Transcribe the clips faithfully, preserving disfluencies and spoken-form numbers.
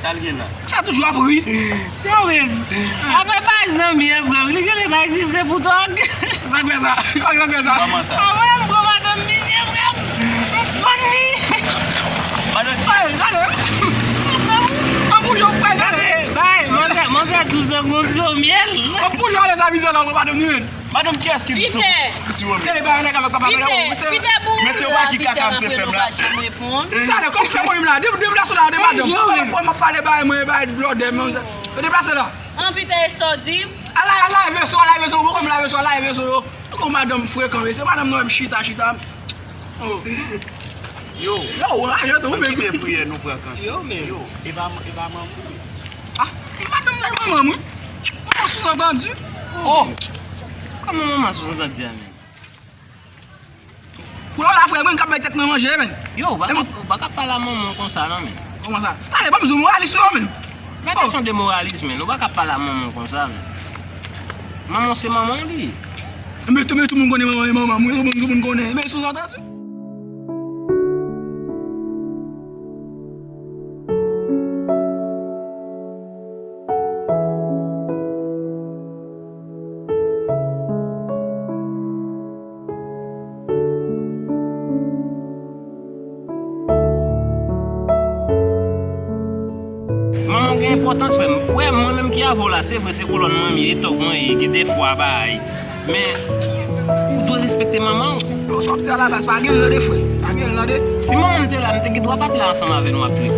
Sa l gen la? Sa toujou ap ri. Yo, men. Afè bay zanmi an, frè m. Li genlè pa egziste pou tòg. Sa k fè sa? Kòman sa k fè sa? Kòman sa? Anmwey, m pran madanm misye, frè m. M fann li. Madanm. Ay, gade. An pou jòk pral gade. Bay, manzè, manzè douz an gon sou myèl. An pou jòk ale sa misye la, pran madanm ni men. Madanm kiyès ki tou si wè men? Pita, Pita, bouda, Pita, m ap rele w pa janm reponn. Talè, kòm fè mwen menm la, de, deplase la, de madanm. Yo, m ap pale bay mwen, bay blòdè, men. Yo deplase la. An, Pita, e sa w di? Ala, ala, veso, ala, veso, ou konn la, veso, ala, veso, yo. Ou konn madanm frekan, men. Se madanm nou, m chita, chita. Oh. Yo. Yo, ou raje tou, men. Kite priyè, nou pran kante. Yo, men. Yo, e pa, e pa manman. Ah, madanm nan manman m, wi. Manman souzantandi. Oh. Kòman manman souzantandi a, men? Kounye a la, frè mwen, m k ap bay tèt mwen manje, men. Yo, ou pa ka, ou pa ka pale a manman w konsa, non, men. Kòman sa? Talè, ban m di w moralis yo, men. Pa kesyon de moralis, men. Ou pa ka pale a manman w konsa, men. Manman w se manman w li ye. Men, men tout moun konnen manman e manman m, wi, tout moun, tout moun konnen. Men souzantandi. Manman w gen enpòtans, frè m. Wè, mwen menm ki avè w la, se vre, se kolòn mwen m ye, e tòg mwen ye, gen de fwa bagay. Men, ou dwe respekte manman w. Yo, sa w ap di a la baz, pa gen l tande, frè. Pa gen l tande. Si manman m te la, m te gen dwa pa t la ansanm avè nou ap trip.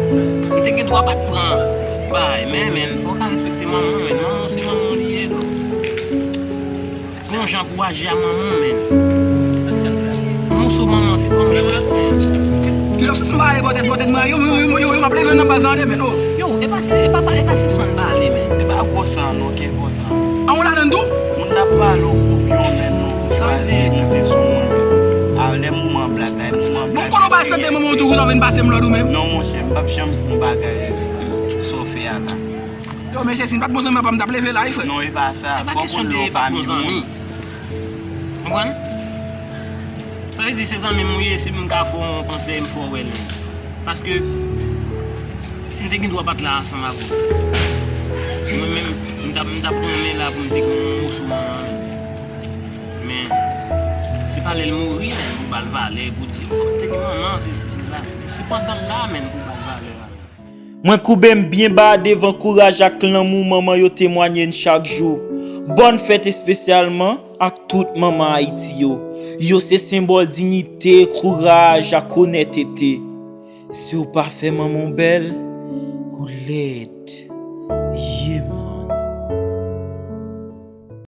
M te gen dwa pa t pran bagay. Men, men, fò w ka respekte manman w, men. Manman w se manman w li ye, dò. Gon jan pou w aji a manman w, men. Yon moso manman, se pa yon jwèt, men. Kilòs, si m pa ale bò tèt, bò tèt mwen, yo, yo, yo, yo, yo, m ap leve nan baz la, tande, men, oh. Yo, e pa, e pa, e pa sispann pale, men. E pa gwo sa, non, ki enpòtan. An, ou ladann tou? Moun nan ap pale w koupyon, men, non. Sa vle di monte sou mwen, men. A, lè moman blag la, e moman blag. Bon, konnen w pa respekte manman w tou, kounye a w vin pase m lòd ou menm. Non, monchè, m p ap janm fè yon bagay, sa w fè a la. Yo, mesye, si m pa t bon zanmi papa m, m t ap leve la, wi, frè. Non, e pa sa. E pa kesyon de e pa t bon zanmi. Konprann? Sa vle di se zanmi m ou ye, si m ka fè w yon konsèy, m fè w wè l. Paske m te gen dwa pa t la ansanm avè w. Mwen menm, m t ap, m t ap renmen la pou m te gen yon moso manman menm. Men, se pa lè l mouri menm pou ba l valè, pou di, "Oh, m te gen manman, sesi, sela." Se pandan l la menm pou ba l valè a. Mwen koube m byen ba devan kouraj ak lanmou manman yo temwanye n chak jou. Bòn fèt espesyalman ak tout manman Ayiti yo. Yo se senbòl diyite, kouraj ak onètete. Si w pa fè manman w bèl, ou lèd. Ye m.